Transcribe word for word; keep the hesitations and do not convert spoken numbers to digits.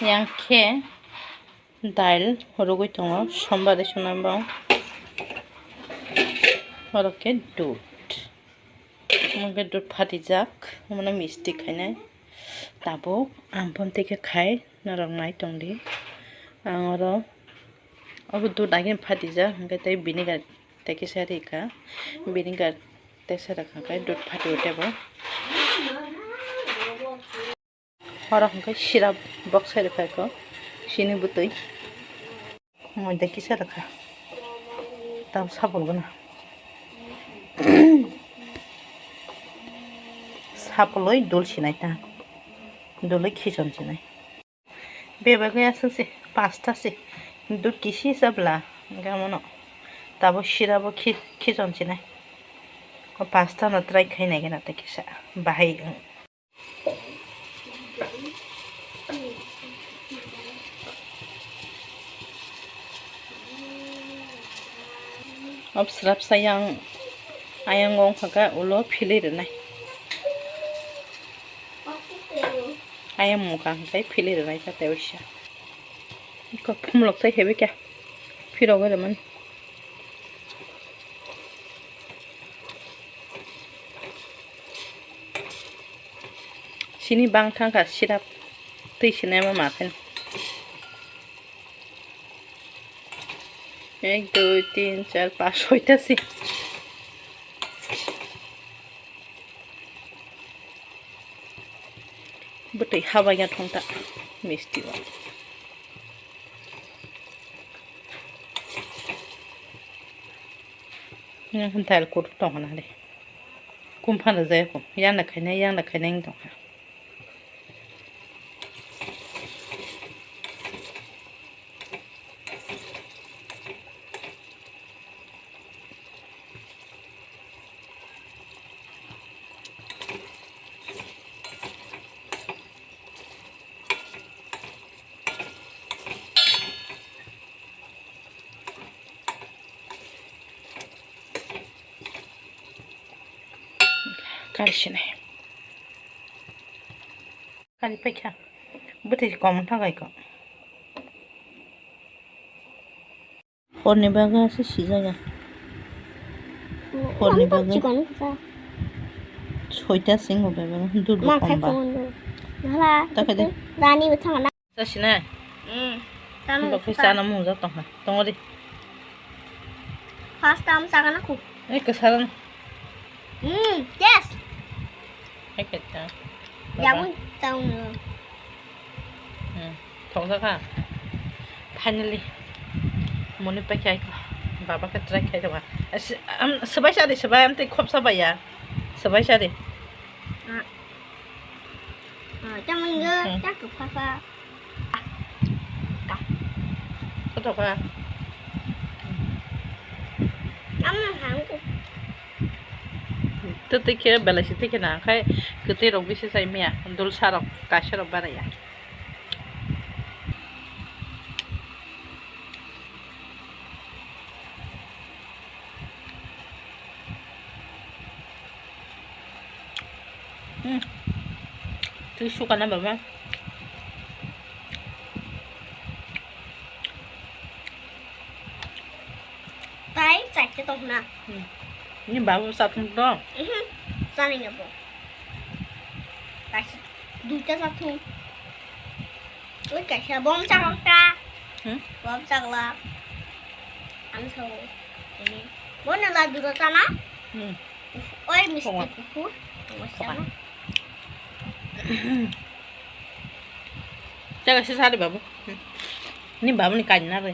Yang khe dail rwgwi tongo, sombar ri swnam bo. Oro khe dud, omo khe dud phatijak, omono misti khainai. Tabuk ang phone tei khe khai norok nai tongdi. Ang oro obo dud agini phatijak, hwnkhe tei vinegar tei kisa rikha, vinegar tei sara kha khe dud phati o tebo. Oro hwnkhe sira box sai rwkha kho, sini bwtwi. Moida kisa rwkha. Tam sapul gana. Sapuloi dul sinai ta. Duloi khichon sinai. Bebak ya sungsi, pasta si. Dud kisi sabla, gamono. Tabo sira bo khi-, khichon sinai. O pasta no try khai nai gana ta kisa. Bahai. Ob srapsa yang ayang wng kha khe ulo philwi rwnai. Ayang mukha hwnkhe philwi rwnai kha tei waisa. Iko phumlok sai hebai khe phirogwi rwmani. Sini bang thang kha sirap twi sinai ma ma khe. Ek, dui, tin, char, panch, soita si. Bwtwi habaiya thung ta misti o. Yang dail kutuk tong hana de. Kum phano jaya kum. Yang da khainai, yang da khainai wng tong kha. Kari sinai. Kari paikha. Bwtwi kom wng thang kha iko. Horni bagwi ase sijak ya. Horni bagwi. Chikon kisa. Soita singo bebak, dud bo ma khai komba. Phone do. Hala. Ta khai de. Rani bo thang na. Chasina? Hmm. Tamo. Bo khai chana mung jak tong ha. Tongo di. First time chagana khu. Ei, kwsarang. Hmm, yes. Hai khe ta. Yamung chang no. Hmm, thokjak kha. Finally, moni paikha aiko. Baba khe try khai rwkha. Swbai sari, swbai, amtwi khopsa baiya. Swbai sari. Ah. Ah, chamung yo, hmm, chak pha pha. Koto kha. Ama hang ko. Twtwi khe belai si twi khe na khai kwtwi rok bisi chai maya, dulsa rok kaisa rok baraya. Hmm. Twi sukana baba. Tai chaita tong na. Hmm. Ni babu satung to. Mhm. Sani ya bo. Kaisa duita satung. Oi kaisa bom chakla ta. Hmm? Bom chakla. Ang sao. Ini. Bo na la duro ta na? Hmm. Oi misti kuku. Tongo. Tongo. Jaga sisa de babu. Hmm. Ni babu ni kain na re.